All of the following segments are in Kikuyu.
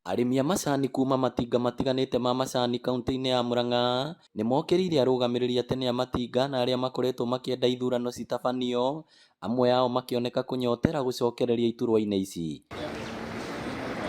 Arĩmi a macani kuma matinga matiganĩte ma macani kauntĩ-inĩ ya Murang'a nĩmokĩrĩire arũgamĩrĩri a tene a matinga na arĩa makoretwo makĩenda ithurano citabanio, amwe ao makĩoneka kũnyotera gũcokereria iturwa-inĩ ici.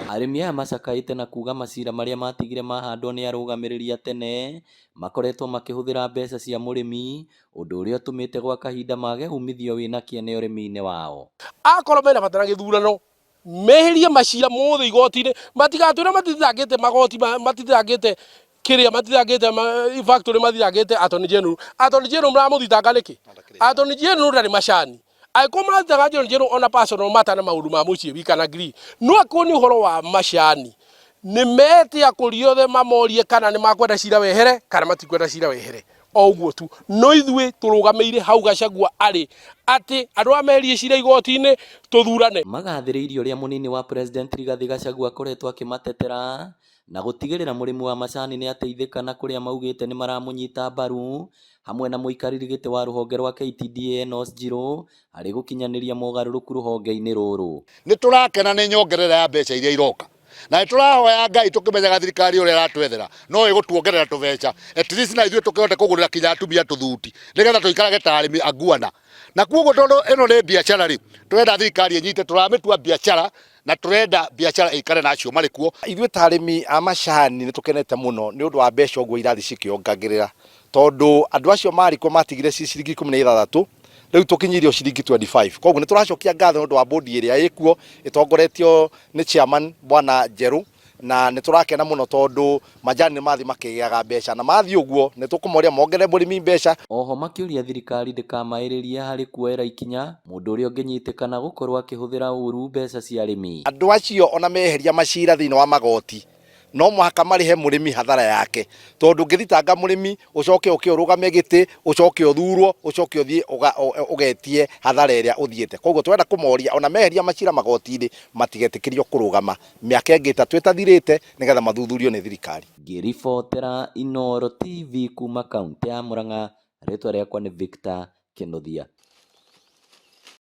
Arĩmi aya macakaĩte na kuga macira marĩa matigire mahandwo nĩ arũgamĩrĩri a tene makoretwo makĩhũthĩra mbeca cia mũrĩmi, ũndũ ũrĩa ũtũmĩte gwa kahinda mage umithio wĩna kĩene ũrĩmi-inĩ wao. Akorwo mena bata na gĩthurano meherie macira mothe igoti-inĩ, matigatwĩre matithitangĩte magoti, matithitangĩte kĩrĩa, matithitangĩte factory, matithitangĩte Attorney General. Attorney General mũramũthitanga nĩkĩ? Attorney General ndarĩ macani. Angĩkorwo mũrathitanga Attorney General on a personal matter na maũndũ ma mũciĩ, we can agree. No angĩkorwo nĩ ũhoro wa macani, nĩ mete akũria othe mamorie kana nĩ makwenda cira wehere kana matikwenda cira wehere. O ũguo tu. No ithuĩ tũrũgamĩire hau Gachagua arĩ atĩ andũ aya merie cira igoti-inĩ tũthurane. Magathĩrĩirie ũrĩa mũnini wa President Rigathi Gachagua akoretwo akĩmatetera na gũtigĩrĩra mũrĩmi wa macani nĩ ateithĩka na kũrĩa maugĩte nĩ maramũnyita mbaru hamwe na mũikarĩri gĩtĩ wa rũhonge rwa KTDA Enos Njirũ harĩ gũkinyanĩria mogarũrũku rũhonge-inĩ rũrũ. Nĩ tũrakena nĩ nyongerera ya mbeca iria iroka na nĩ tũrahoya Ngai tũkĩmenyaga thirikari ũrĩa ĩratwethera no ĩgũtuongerera tũbeca at least na ithuĩ tũkĩhote kũgũrĩra kinya atumia tũthuti nĩgetha tũikarage ta arĩmi anguana. Na kuoguo tondũ ĩno nĩ biacara rĩ, tũrenda thirikari ĩnyite, tũramĩtua biacara na tũrenda biacara ĩikare na acio marĩ kuo. Ithuĩ ta arĩmi a macani nĩ tũkenete mũno nĩ ũndũ wa mbeca ũguo irathiĩ cikĩongagĩrĩra, tondũ andũ acio marĩ kuo matigire ci ciringi 16, rĩu tũkinyĩirio ciringi 25. Koguo nĩ tũracokia ngatho nĩ ũndũ wa bodi ĩrĩa ĩkuo ĩtongoretio nĩ chairman Bwana Njerũ, na nĩ tũrakena mũno tondũ majani nĩ mathiĩ makĩgĩaga mbeca, na mathiĩ ũguo nĩ tũkũmoria mongerere mũrĩmi mbeca. Oho makĩũria thirikari ndĩkamaĩrĩrie harĩ kuoera ikinya mũndũ ũrĩa ũngĩnyitĩkana gũkorwo akĩhũthĩra ũru mbeca cia arĩmi. Andũ acio ona meheria macira thĩinĩ wa magoti no mũhaka marĩhe mũrĩmi hathara yake, tondũ ũngĩthitanga mũrĩmi ũcoke ũke ũrũgame gĩtĩ ũcoke ũthurwo ũcoke ũthiĩ ũgetie hathara ĩrĩa ũthiĩte. Koguo tũrenda kũmoria ona meheria macira magoti-inĩ matigetĩkĩrio kũrũgama mĩaka ĩngĩ ĩtatũ ĩtathirĩte nĩgetha mathuthurio nĩ thirikari. Ngĩribotera Inooro TV kuma kauntĩ ya Murang'a, rĩtwa rĩakwa nĩ Victor Kĩnuthia.